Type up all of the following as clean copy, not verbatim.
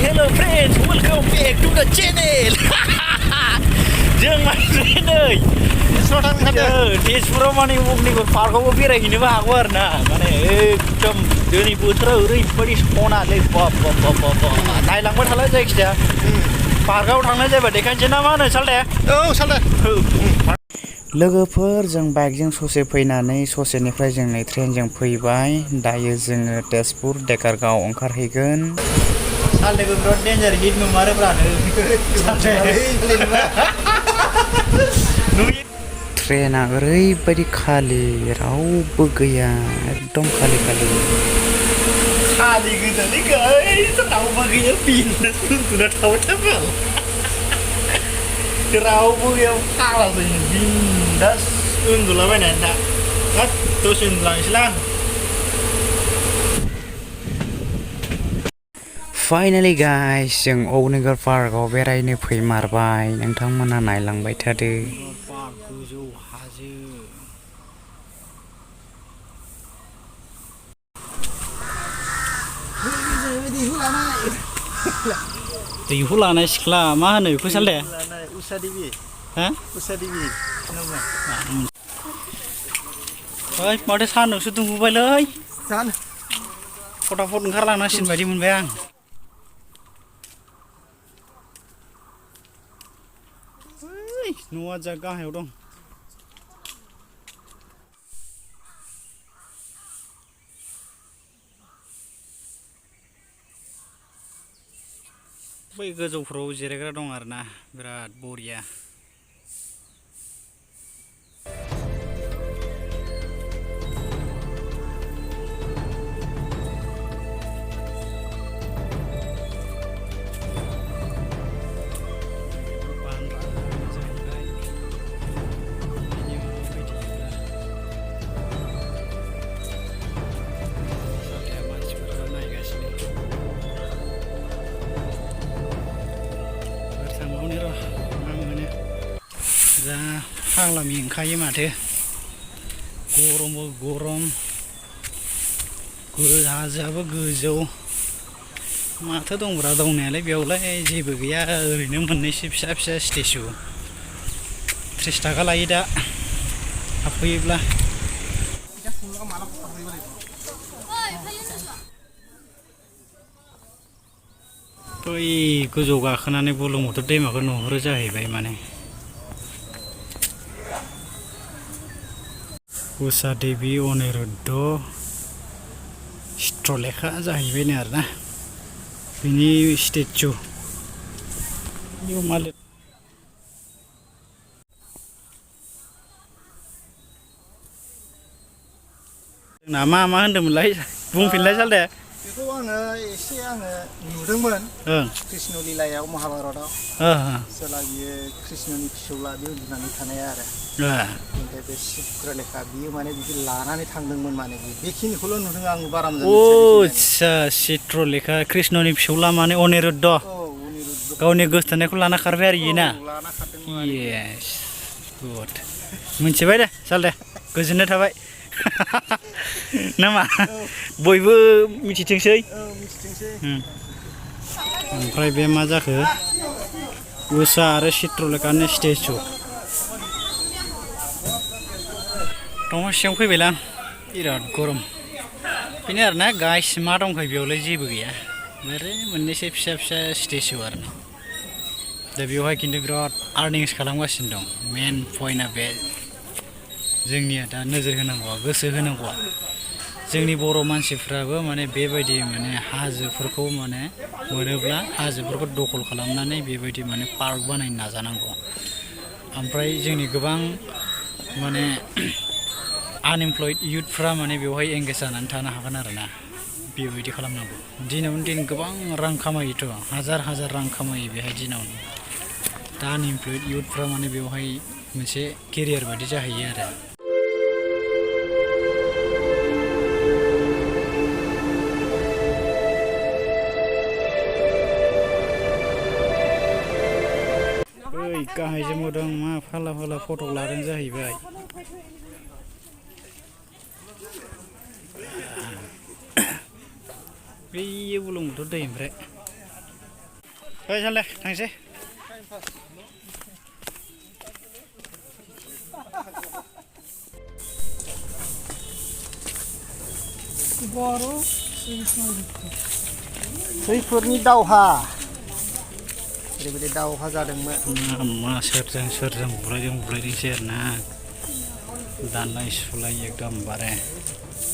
hello friends, welcome back to the channel. जों माने नै तेजपुराव थांनो ओंखारदों। तेजपुराव माने अग्निगर पार्कआवबो बेरायहैनोबो हागौ आरो ना। माने एकदम दिनै बोथोरा ओरैबायदि सनालै बाब नायलांबाय थालाय जायखिजाया पार्कआव थांनाय जायोबा देखायनोसै ना मा होनो सालथे? औ सालथे। लोगोफोर जों बाइकजों ससे फैनानै ससेनिफ्राय जों नै ट्रेनजों फैबाय। दायो जोङो तेजपुर देकारगाव ओंखारहैगोन। सालथेखौ बिराद डेन्जार हिट नुमारोब्रा ट्रेना ओरैबायदि खालि रावबो गैया एकदम खालि गोजालै गाइस रावबो गैया बिनदास उन्दुना थाबाय थाबाल रावबो गैया फाग्ला जायो बिनदास उन्दुलाबायनानै दा हाब दसे उन्दुलांसैलां। फाइनाली गाइस जों अग्निगर पार्कआव बेरायनो फैमारबाय। नोंथांमोना नायलांबाय थादो। पार्क गोजौ हाजो दैहु लानाय सिख्ला मा होनो बेखौ सालथे? उषा देबि हा उषा देबि ओइ माथो सान्दुंसो दुंबोबायलै जानो फटाफट ओंखारलांनांसिगोन बायदि मोनबाय आं। न'आ जा गाहायाव दं। बै गोजौफ्राव जिरायग्रा दं आरोना बिराद बरिया। जा फाग्लामि ओंखायो माथो गरमबो गरम हाजोआबो गोजौ माथो दंब्रा दंनायालाय बेयावलाय जेबो गैया ओरैनो मोननैसो फिसा फिसा स्टेचु 30 थाखा लायो दा हाबफैयोब्ला। बै गोजौ गाखोनानै बुरलुंबुथुर दैमाखौ नुहुरो जाहैबाय माने। उषा देबि अनिरुद्ध चित्रलेखा जाहैबायनो आरोना बिनि स्टेचु। जोंना मा होनदोंमोनलाय बुंफिनलाय सालथे? बेखौ एसे नुदोंमोन कृष्ण लीलायाव महाभारतआव जेला बियो कृष्णनि फिसौला बे उन्दुनानै थानाया आरो ओमफ्राय बे चित्रलेखा बियो माने बिदि लानानै थांदोंमोन माने बेखिनिखौल' नुदों आं बारा मोजां मिथिया। आच्छा चित्रलेखा कृष्णनि फिसौला माने अनिरुद्ध गावनि गोसथोनायखौ लाना खारबाय आरो इयो ना? येस गुड मिथिबाय दे सालथे गोजोननाय थाबाय नामा बयबो मिथिथोंसै। ओमफ्राय बे मा जाखो उषा आरो चित्रलेखानि स्टेचु दमासियाव फैबायलां बिराद गरम बेनो आरोना गाइस मा दंखायो बेयावलाय जेबो गैया ओरै मोननैसो फिसा फिसा स्टेचु आरो दा बेवहाय खिन्थु बिराद आर्निंस खालामगासिनो दं। मेन पइन्टआ बे जोंनिया दा नोजोर होनांगौआ गोसो होनांगौआ जोंनि बर' मानसिफ्राबो माने बेबायदि माने हाजोफोरखौ माने मोनोब्ला हाजोफोरखौ दखल खालामनानै बेबायदि माने पार्क बानायनो नाजानांगौ। ओमफ्राय जोंनि गोबां माने आनएमप्लयड इयुथफ्रा माने बेवहाय एंगेज जानानै थानो हागोन आरोना बेबायदि खालामनांगौ। दिनावनो दिन गोबां रां खामायोथ' हाजार रां खामायो बेहाय दिनावनो। दा आनएमप्लयड इयुथफ्रा माने बेवहाय मोनसे केरियार बायदि जाहैयो आरो। ओइ गाहायजों मोदों मा फाला फट' लादों जाहैबाय। बैयो बुरलुंबुथुर दै ओमफ्राय फै साले थांसै बैफोरनि दावहा ओरैबायदि दावहा जादोंमोन मा सोरजों बुलायदोंसै आरोना दानलाय सुलाय एकदमबारे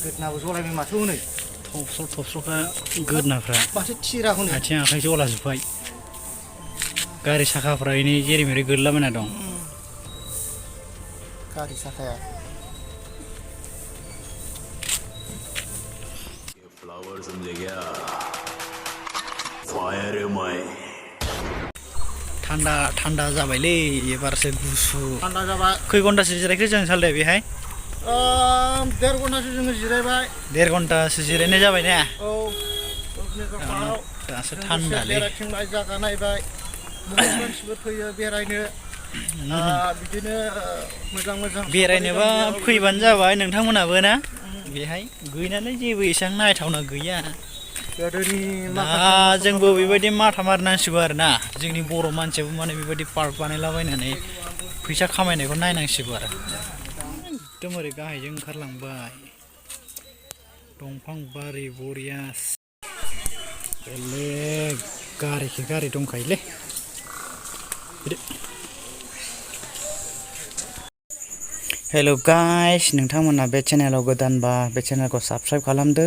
गोदनाबो जलायबाय माथो हनै थबस्र'खा गोदनाफ्रा माथो थिराखौनो आथिं आखाइ जलाजोब्बाय गारि साखाफ्रा एनै जेरै मेरै गोलैलाबायना दं गारि साखाया फ्लावर समझे क्या फायर है मैं थान्दा जाबायलै एबारसो गुसु थान्दा जाबाय खै घन्टासो जिरायखो जों सालदे बेहाय 1.5 घन्टासो जोङो जिरायबाय 1.5 घन्टासो जिरायनाय जाबाय ने औ अग्निगड़आव दासो थान्दालै बेरायथिंबाय जागा नायबाय मानसिफोर फैयो बेरायनो बिदिनो मोजां बेरायनोबा फैबानो जाबाय नोंथांमोनाबो ना बेहाय गैनानै जेबो एसेबां नायथावना गैया दा जोंबो बेबायदि माथा मारिनांसिगौ आरोना जोंनि बर' मानसियाबो माने बेबायदि पार्क बानायलाबायनानै फैसा खामायनायखौ नायनांसिगौ आरो एकदम ओरै गाहायजों ओंखारलांबाय दंफां बारि बरिया गारि दंखायोलै हेल' गाइस नोंथांमोना बे चेनेलाव गोदानबा बे चेनेलखौ साबस्क्राइब खालामदो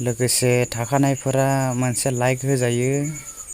लोगोसे थाखानायफोरा मोनसे लाइक होजायो